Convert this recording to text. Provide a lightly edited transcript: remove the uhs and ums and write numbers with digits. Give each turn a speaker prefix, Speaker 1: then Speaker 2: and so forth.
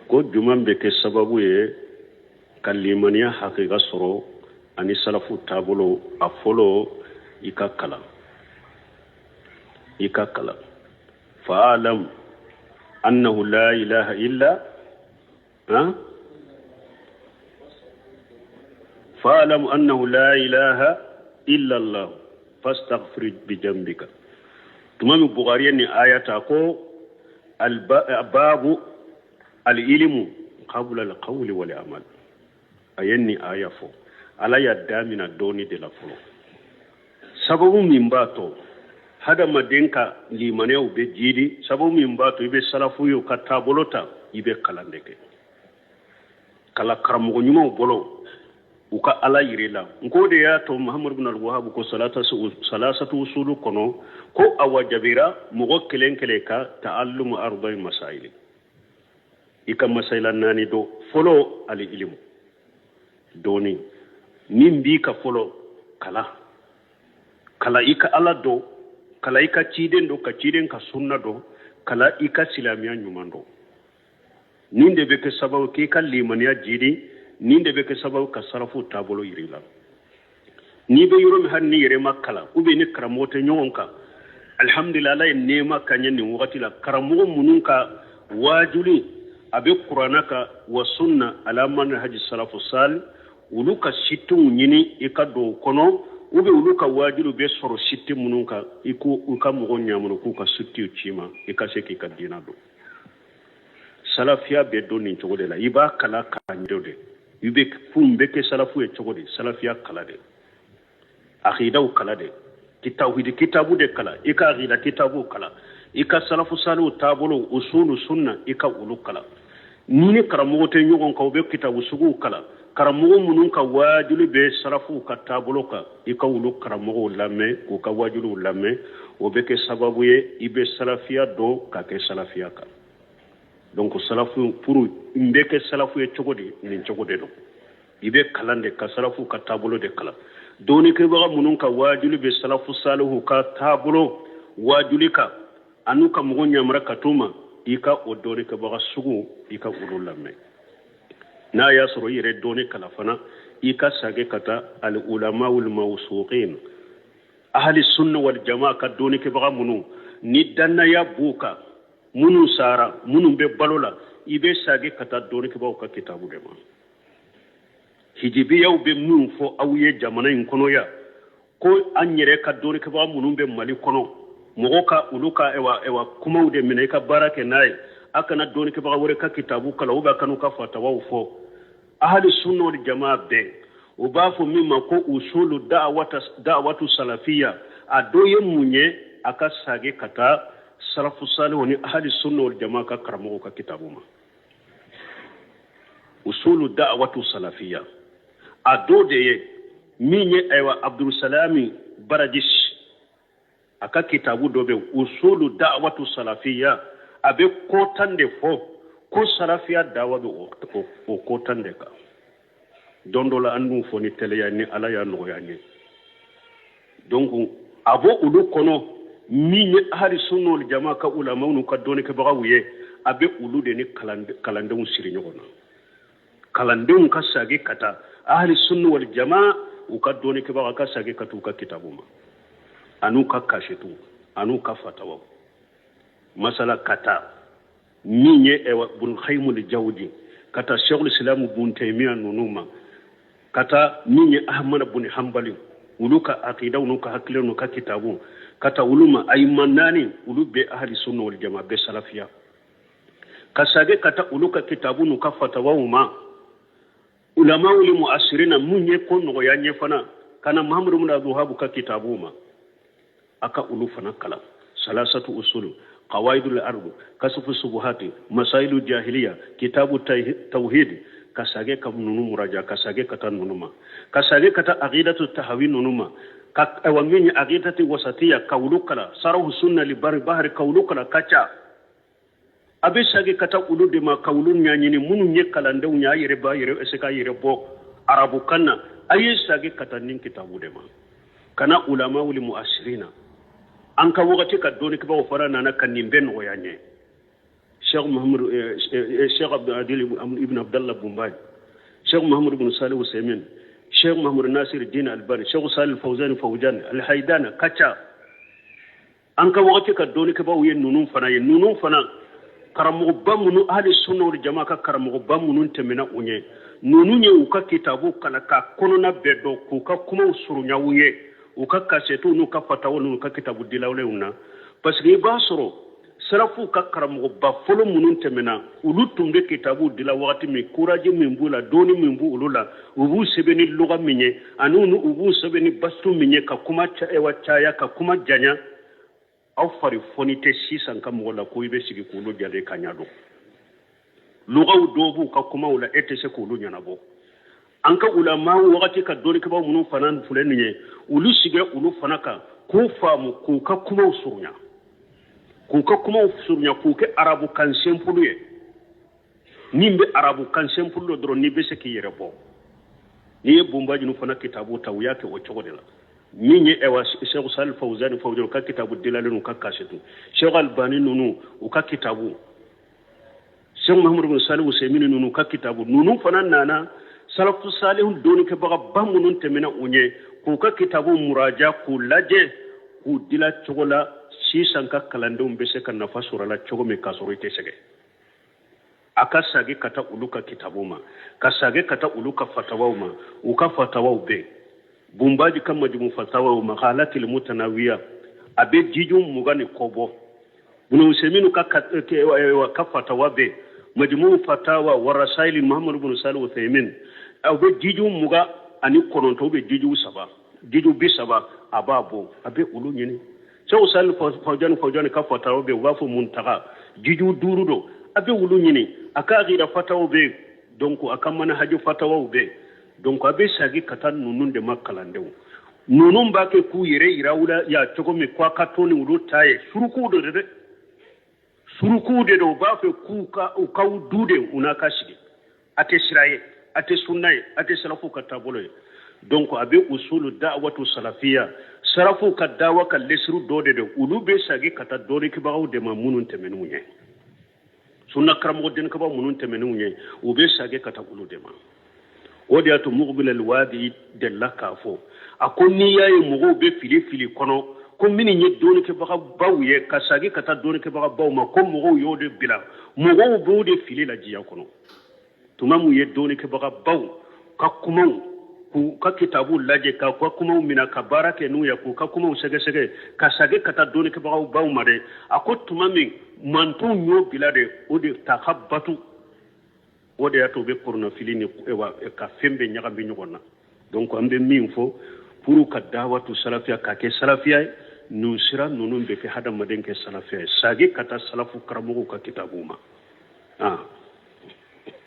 Speaker 1: Ko jumɛn bɛ kɛ sababu ye ka limaniya hakika sɔrɔ ani salafu taabolo? A fɔlɔ, i ka kalan, i ka kalan. Fa'alam annahu la ilaha illa han fa'alam annahu la ilaha illa allah fastaghfir bi jambika. Tuma min Bukhari ye nin aya ta ko babu al-ilmu qabla al-qawli wal amal, a ye nin aya fɔ. Ala y'a damina dɔɔni de la fɔlɔ. Sababu min b'a to hadamaden ka limaniyaw bɛ jiidi, sababu min b'a to i bɛ salafu ye ka taabolo ta, i bɛ kalan de kɛ, kalan karamɔgɔ ɲumanw bolo, u ka Ala yir'i la. N ko de y'a to Muhamadu bin Alwahabu ko salasatu usulu kɔnɔ ko a wajabira mɔgɔ kelen kelen ka ta'allumu arba'i masaili, i ka masayila naani dɔn. Fɔlɔ, ali ilimu, dɔɔni min b'i ka fɔlɔ, kalan, kalan i ka Ala dɔn, kalan i ka ciden dɔn, ka ciden ka sunna dɔn, kalan i ka silamɛya ɲuman dɔn. Nin de bɛ kɛ sababu k'i ka limaniya jiidi, nin de bɛ kɛ sababu ka sarafu taabolo yir'i la. N'i bɛ yɔrɔ min, hali n'i yɛrɛ ma kalan ou bien ni karamɔgɔ tɛ ɲɔgɔn kan, alihamudulila, Ala ye nɛɛma ka ɲɛ nin wagati la. Karamɔgɔ minnu ka waajuli a bɛ kuranna kan wa sunna ala manhaji salafu sali, olu ka sitiw ɲini i ka don o kɔnɔ, ou bien olu ka waajuli bɛ sɔrɔ siti minnu kan, i ko u ka mɔgɔw ɲamuru k'u ka sitiw ci ma, i ka se k'i ka diina dɔn. Salafiya bɛ dɔn nin cogo de la. I b'a kalan k'a ɲɛ de. I bɛ kun bɛ kɛ salafu ye cogo di? Salafiya kala de, akidaw kala de, tawhidi kitabu de kala, i ka akida kitabu kala, i ka salafu saliw taabolo, usulu sunna, i ka olu kala. Ni ni karamɔgɔ tɛ ɲɔgɔn kan, u bɛ kitabu suguw kala. Karamɔgɔ minnu ka waajuli bɛ salafuw ka taabolo kan, i ka olu karamɔgɔw lamɛn, k'u ka waajuliw lamɛn. O bɛ kɛ sababu ye i bɛ salafiya dɔn ka kɛ salafiya kan. Donc salafu, pour n bɛ kɛ salafu ye cogo di? Nin cogo de don. I bɛ kalan de ka salafu ka taabolo de kalan. Dɔnnikɛbaga minnu ka waajuli bɛ salafu salihu ka taabolo waajuli kan, an'u ka mɔgɔ ɲamara ka t'u ma, i ka o dɔnnikɛbaga sugu, i ka olu lamɛn. N'a y'a sɔrɔ i yɛrɛ dɔnni kalan fana, i ka sage ka taa al ulamawul mawsuqin, ahli sunna wal jamaa ka dɔnnikɛbaga minnu ni dannaya b'u kan, minnu sara, minnu bɛ balo la, i bɛ sage ka taa dɔnnikɛbagaw ka kitabu de ma. Hijibiyaw bɛ minnu fɔ aw ye jamana in kɔnɔ yan, ko an yɛrɛ ka dɔnnikɛbaga minnu bɛ Mali kɔnɔ, mɔgɔ ka olu ka ɛwa kumaw de minɛ i ka baara kɛ n'a ye, a kana dɔnnikɛbaga wɛrɛ ka kitabu kalan, ou bien a kan'u ka fatawaw fɔ. Ahali sunna wal jamaa bɛɛ u b'a fɔ min ma ko usulu da'watu salafiya, a dɔ ye mun ye? A ka sage ka taa salafu salihu ni ahali sunna wal jamaa ka karamɔgɔw ka kitabu ma. Usulu da'watu salafiya, a dɔ de ye min ye, ayiwa, Abdulsalami Barajis, a ka kitabu dɔ bɛ usulu da'watu salafiya, a bɛ ko 10 de fɔ ko salafiya dawa bɛ o ko 10 de kan. Don dɔ la an n'u fɔ ni teliya ni Ala y'a nɔgɔya an ye. Donc a b'o olu kɔnɔ min ye ahali sunna wal jamaa ka ulamaw n'u ka dɔnnikɛbagaw ye, a bɛ olu de ni kalandenw siri ɲɔgɔn na. Kalandenw ka sagi ka taa ahali sunna wal jamaa u ka dɔnnikɛbagaw ka sagi ka taa u ka kitabu ma, an'u ka kasɛtiw, an'u ka fatawaw. Masala ka taa min ye Ibn Qayyim al-Jawzi, ka taa Sheikhul Islam Ibn Taymiyyah ninnu ma, ka taa min ye Ahmad bin Hanbali, olu ka akidaw n'u ka hakiliw n'u ka kitabu, ka taa olu ma. Ayima naani, olu bɛ ahali sunna wal jamaa, bɛ salafiya, ka sage ka taa olu ka kitabu n'u ka fatawaw ma. Ulamaw li muasirina, mun ye ko nɔgɔya ɲɛ fana, ka na Muhammadu bin Abdul Wahhab ka kitabu ma, a ka olu fana kalan. Salasatu usulu, qawaidul ardu, kasufu subuhati, masailu jahiliya, kitabu tawhid, ka sage ka nunu muraja, ka sage ka taa nunu ma, ka sage ka taa aqidatu tahawi nunu ma, ka awa min ye aqidatu wasatiya, ka olu kalan, sarahu sunna li bari bahari, ka olu kalan ka ca. A bɛ sage ka taa olu de ma ka olu ɲɛɲini. Minnu ye kalandenw ye, a yɛrɛ b'a yɛrɛ se k'a yɛrɛ bɔ arabukan na, a ye sage ka taa nin kitabu de ma. Kana ulama wuli muasirina, an ka wagati ka dɔnnikɛbagaw fana nana ka nin bɛɛ nɔgɔya n ye. Cheikh Muhammad Cheikh Abdul Adil ibn Abdallah Bumbaj, Cheikh Muhammad ibn Salih Usaimin, Cheikh Muhammad Nasir Din Albani, Cheikh Salih Fawzan Fawzan Al-Haidana ka ca. An ka wagati ka dɔnnikɛbaaw ye ninnu fana ye, ninnu fana karamɔgɔba minnu, ahli sunna wal jama ka karamɔgɔba minnu tɛmɛna u ɲɛ, ninnu ye u ka kitabu kalan k'a kɔnɔna bɛɛ dɔn, k'u ka kumaw surunya u ye u ka kasɛtiw n'u ka fatawa n'u ka kitabu dilawulenw na, parce que i b'a sɔrɔ salafuw ka karamɔgɔba fɔlɔ minnu tɛmɛna, olu tun bɛ kitabu dila wagati min, courage min b'u la, dɔnni min b'u olu la, u b'u sɛbɛn ni luga min ye, ani u b'u sɛbɛn ni bastu min ye, ka kuma caya, ka kuma janya, aw fari fɔni tɛ sisan ka mɔgɔ la ko i bɛ sigi k'olu jate ka ɲa dɔn. Lugaw dɔw b'u ka kumaw la, e tɛ se k'olu ɲɛnabɔ. An ka ulama wagati ka dɔnnikɛbaaw minnu fana filɛ nin ye, olu sigira olu fana kan k'u faamu, k'u ka kumaw surunya, k'u ka kumaw surunya, k'u kɛ arabukan simple ye. Ni bɛ arabukan simple dɔ dɔrɔn, n'i bɛ se k'i yɛrɛ bɔ. N'i ye Bunbajinu fana kitabu ta, u y'a kɛ o cogo de la. Min ye ɛwa Cheikh Salih Fawzani Fawzani u ka kitabu dilalen, u ka kasetu, Cheikh Albani ninnu u ka kitabu, Cheikh Muhammad bin Salih Usaimin ninnu ka kitabu, ninnu fana nana salafu salihu dɔnnikɛbagaba minnu tɛmɛna u ɲɛ, k'u ka kitabu muraja, k'u lajɛ, k'u dila cogo la sisan ka kalandenw bɛ se ka nafa sɔrɔ a la cogo min, k'a sɔrɔ i tɛ sɛgɛn. A ka sagi ka taa olu ka kitabu ma, ka sagi ka taa olu ka fatawaw ma. U ka fatawaw bɛɛ, Bunbaji ka majumu fatawaw, makalatil mutanawiya, a bɛ jiju 20 ni kɔ bɔ. Bunu Useminu ka fatawa bɛ majumu fatawa warasaili Muhammadu bin Salih Uthaymin, a bɛ jiju 29, bɛ jiju saba, jiju 30, a b'a bɔ. A bɛ olu ɲini. Cheikh Salih Fawzani Fawzani ka fatawa bɛ, u b'a fɔ Muntaga, jiju 5 don, a bɛ olu ɲini. A ka akida fatawa bɛ, donc a ka manhaji fatawaw bɛ. Donc a bɛ sagi ka taa ninnu de ma. Kalandenw ninnu b'a kɛ k'u yɛrɛ yira u la ya cogo min, ko a ka to ni olu ta ye. Surukuw de dɛ, surukuw de don. U b'a fɛ k'u ka u k'aw du de, u n'a ka sigi. A tɛ sira ye, a tɛ sunna ye, a tɛ salafuw ka taabolo ye. Donc a bɛ usulu da'watu salafiya, salafuw ka dawa ka lesiru dɔ de don. Olu bɛ sagi ka taa dɔnnikɛbagaw de ma minnu tɛmɛn'u ɲɛ, sunna karamɔgɔ dɔnnikɛbagaw minnu tɛmɛn'u ɲɛ, u bɛ sagi ka taa olu de ma. O de y'a to Muqbil al-Wadi delila k'a fɔ, a ko n'i y'a ye mɔgɔw bɛ fili fili kɔnɔ, ko minnu ye dɔnnikɛbagabaw ye, ka sagi ka taa dɔnnikɛbagabaw ma, ko mɔgɔw y'o de bila, mɔgɔw b'o de fili la diɲɛ kɔnɔ. Tuma mun ye dɔnnikɛbagabaw ka kumaw, k'u ka kitabu lajɛ, k'u ka kumaw minɛ ka baara kɛ n'u ye, k'u ka kumaw sɛgɛsɛgɛ, ka sagi ka taa dɔnnikɛbagaw baw ma dɛ, a ko tuma min mantonw y'o bila de, o de ta ka batu. O de y'a to u bɛ kɔrɔnafili ni ka fɛn bɛɛ ɲagami ɲɔgɔn na. Donc an bɛ min fɔ pour ka dawatu salafiya k'a kɛ salafiya ye, nin sira ninnu bɛ kɛ hadamaden kɛ salafiya ye. Sagi ka taa salafu karamɔgɔw ka kitabuw ma.